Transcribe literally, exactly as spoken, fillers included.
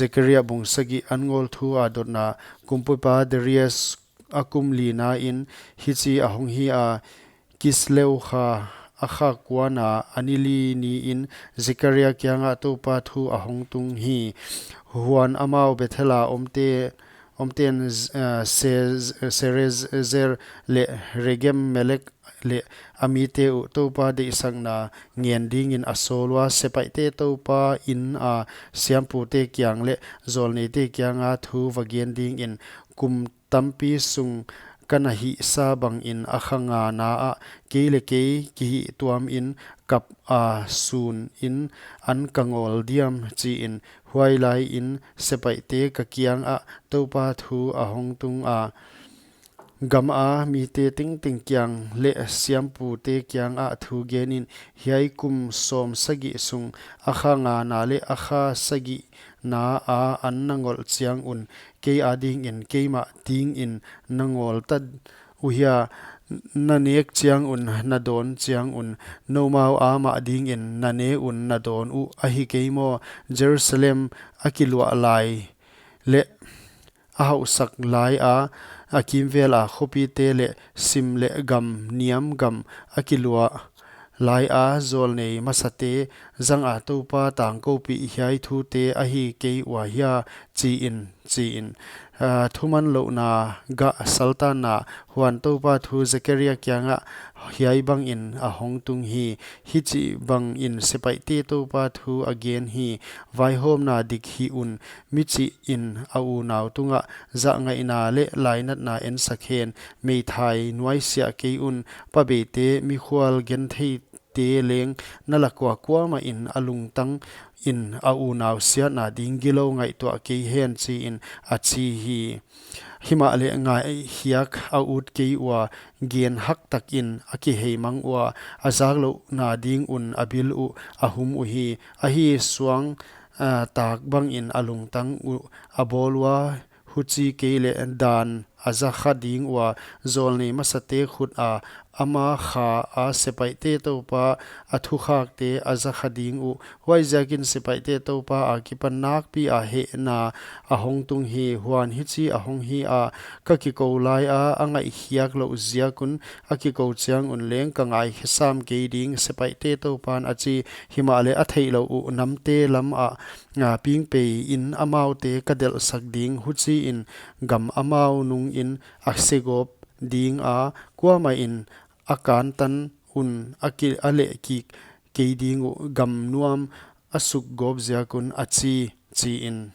Zekaria bung sagih. An ngawlthu a dotna. Kumpipa Darius a kum lina in hichi ahong hi a, Kisleu kha a kha kuana a ni li ni in Zekaria kianga Toupa thu ahong tung hi. Huan amau Bethela omte omten, eh, Se- Serezer le Regem Melek le a mite uh Toupa deihsakna ngen dingin a sawl ua, sepaihte Toupa in a siampute kiang le zawlneite kianga thu va gen dingin, kum tampi sung ka na hihsa bangin a kha ngana ah kei le kei kihih tuamin kap a sunin an ka ngawl diam, chiin. Huailaiin sepaihte ka kiangah Toupa thu ahong tung a, gama mite tengteng kiang le siampute kiangah thu genin, hiai kum sawm sagih sung a kha ngana le a kha sagihna a an na ngolh chiang un kei adingin keimah dingin na ngawl ta uhia, na nek chiang un, na dawn chiang un, noumau amah dingin na ne un, na dawn uh ahi kei maw? Jerusalem a kiluah lai le a hauhsak lai a, a kimvel a khopite le sim le gam niam gam a kiluah lai a, zawlnei masate zanga Toupa tangkoupih hiai thute ahi kei ua hia, chiin, chiin. Ah, thuman louhna gah saltanna. Huan Toupa thu Zekaria kiangah hiai bangin ahong tung hi. Hichibangin sepaihte Toupa thu a gen hi. Vaihawmna dik hih un, mi chihin a unau tungah zahngaihna le lainatna ensak hen. Meithai nuaisiah kei un, pabeite, mikhual gentheite leng na lak ua kuamahin a lungtangin a unau siatna ding gilou ngaihtuah kei hen, chiin a chi hi. Himahleh ngaihkhiak a ut kei ua, gen haktakin a kiheimang ua, a zaklouhna ding un a bil uh a hum uhi. Ahi, suang, ah, tak bangin a lungtang uh a bawl ua, huchi kei leh dan a za kha ding ua, zawlnei masate khut a ama kha a sepaihte Toupa a thukhakte a za kha ding uh. Huaiziakin sepaihte Toupa akipan nakpi a hehna ahong tung hi. Huan hichi ahong hi a, ka kikou lai a, a ngaihkhiak louh ziak un, a kikou chiang un leng ka ngaikhe sam kei ding, sepaihte Toupan a chi. Himahleh a theihlouh uh namte lamah, ah, pingpeiin amaute ka delhsak ding, huchiin gam amau nungin a segawp ding a, kuamahin a kantan un a ki- a lehkik kei ding uh, gam nuam a sukgawp ziak un, a chi, chiin.